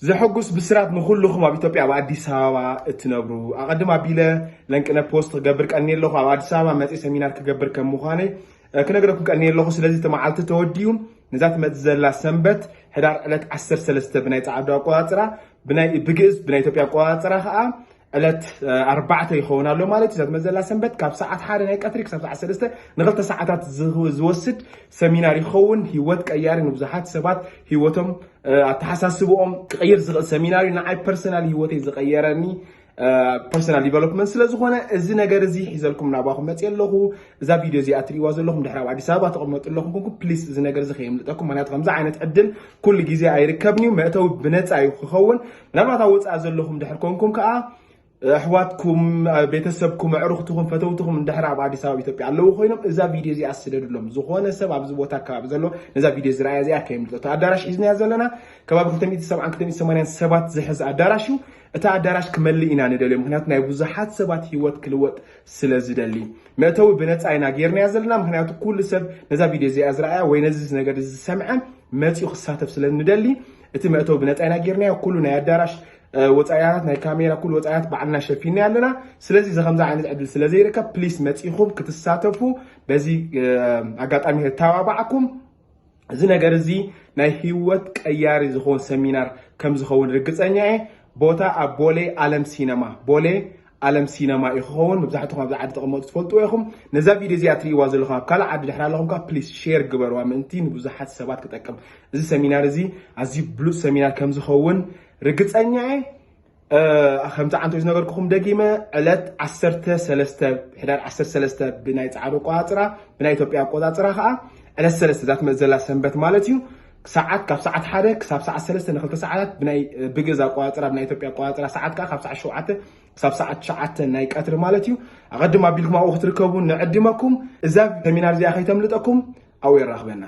ዘሐጉስ ብስራት ንኹልኹም ኣብ ኢትዮጵያ ኣብ ኣዲስ ኣበባ እትነብሩ። ኣቐድም ኣቢለ ለንቅነ ፖስት ክገብር ቀንየ ኣለኹ። ኣብ ኣዲስ ኣበባ መፅእ ሰሚናር ክገብር ከም ምዃነይ ክነግረኩም ቀንየ ኣለኹ። ስለዚ እቲ መዓልቲ ተወዲኡ፣ ነዛ ትመፅእ ዘላ ሰንበት ሕዳር ዕለት ዓሰርተ ሰለስተ ብናይ ፃዕዱ ኣቆፃፅራ፣ ብናይ ብግእዝ ብናይ ኢትዮጵያ ኣቆፃፅራ ከዓ ዕለት ኣርባዕተ ይኸውን ኣሎ ማለት እዩ። እዛ ትመፅእ ዘላ ሰንበት ካብ ሰዓት ሓደ ናይ ቀትሪ ክሳብ ሰዓት ሰለስተ ንክልተ ሰዓታት ዝወስድ ሰሚናር ይኸውን። ህይወት ቀያሪ፣ ንብዙሓት ሰባት ህይወቶም ኣተሓሳስብኦም ክቕይር ዝኽእል ሰሚናር እዩ። ንዓይ ፐርሰናል ህይወተይ ዝቐየረኒ ፐርሰናል ዲቨሎፕመንት ስለዝኾነ፣ እዚ ነገር እዚ ሒዘልኩም ናባኹም መፅእ ኣለኹ። እዛ ቪድዮ እዚኣ ትሪእዋ ዘለኹም ድሕሪ ኣብ ኣዲስ ኣበባ ተቐመጡ ኣለኹም ኮንኩም፣ ፕሊስ እዚ ነገር እዚ ከየምልጠኩም። ምክንያቱ ከምዚ ዓይነት ዕድል ኩሉ ግዜ ኣይርከብን እዩ። መእተዊ ብነፃ እዩ ክኸውን። ምናልባት ኣብ ወፃኢ ዘለኹም ድሕር ኮንኩም ከዓ ኣሕዋትኩም፣ ቤተሰብኩም፣ ኣዕሩኽትኹም፣ ፈተውትኹም እንድሕር ኣብ ኣዲስ ኣበባ ኢትዮጵያ ኣለዉ ኮይኖም፣ እዛ ቪድዮ እዚኣ ስደዱሎም። ዝኾነ ሰብ ኣብዚ ቦታ ኣከባቢ ዘሎ ነዛ ቪድዮ ዝረኣያ እዚኣ ከየምልጦ። እቲ ኣዳራሽ ሒዝናያ ዘለና ከባቢ ክልተ ሚእቲ ሰብዓን ክልተ ሚእቲ ሰማንያን ሰባት ዝሕዝ ኣዳራሽ እዩ። እቲ ኣዳራሽ ክመልእ ኢና ንደልዮ፣ ምክንያቱ ናይ ብዙሓት ሰባት ህይወት ክልወጥ ስለ ዝደሊ። መእተዊ ብነፃ ኢና ጌርናያ ዘለና፣ ምክንያቱ ኩሉ ሰብ ነዛ ቪድዮ እዚኣ ዝረኣያ ወይ ነዚ ነገር እዚ ዝሰምዐ መፂኡ ክሳተፍ ስለ ንደሊ፣ እቲ መእተዊ ብነፃ ኢና ጌርናዮ። ኩሉ ናይ ኣዳራሽ ወፃኢታት፣ ናይ ካሜራ ኩሉ ወፃኢታት ባዕልና ሸፊንና ኣለና። ስለዚ እዚ ከምዚ ዓይነት ዕድል ስለ ዘይርከብ፣ ፕሊስ መፂኹም ክትሳተፉ በዚ ኣጋጣሚ የተባባዓኩም። እዚ ነገር እዚ ናይ ህይወት ቀያሪ ዝኸውን ሰሚናር ከም ዝኸውን ርግፀኛ እየ። ቦታ ኣብ ቦሌ ኣለም ሲነማ፣ ቦሌ ኣለም ሲነማ እዩ ክኸውን። መብዛሕትኹም ኣብዚ ዓዲ ተቐመጡ ትፈልጥዎ ኢኹም። ነዛ ቪድዮ እዚኣ ትርእይዋ ዘለኹም ኣብ ካልእ ዓዲ ድሕር ኣለኹም ከኣ ፕሊስ ሼር ግበርዋ ምእንቲ ንብዙሓት ሰባት ክጠቅም። እዚ ሰሚናር እዚ ኣዝዩ ብሉጽ ሰሚናር ከም ዝኸውን ርግጸኛ እየ። ከምቲ ዓንቶች ነገርኩኹም ደጊመ ዕለት ዓሰርተ ሰለስተ ሕዳር ዓሰርተ ሰለስተ ብናይ ጻዕዶ ኣቆጻጽራ፣ ብናይ ኢትዮጵያ ኣቆጻጽራ ከኣ ዕለት ሰለስተ እዛ ትመጽእ ዘላ ሰንበት ማለት እዩ። ሰዓት ካብ ሰዓት ሓደ ክሳብ ሰዓት ሰለስተ ንክልተ ሰዓታት ብናይ ብግእዝ ኣቆጻጽራ፣ ብናይ ኢትዮጵያ ኣቆጻጽራ ሰዓት ከኣ ካብ ሰዓት ሸውዓተ ክሳብ ሰዓት ትሽዓተ ናይ ቀትሪ ማለት እዩ። ኣቐድም ኣቢልኩም ኣብኡ ክትርከቡ ንዕድመኩም። እዛ ሰሚናር እዚኣ ከይተምልጠኩም ኣብኡ የራኽበና።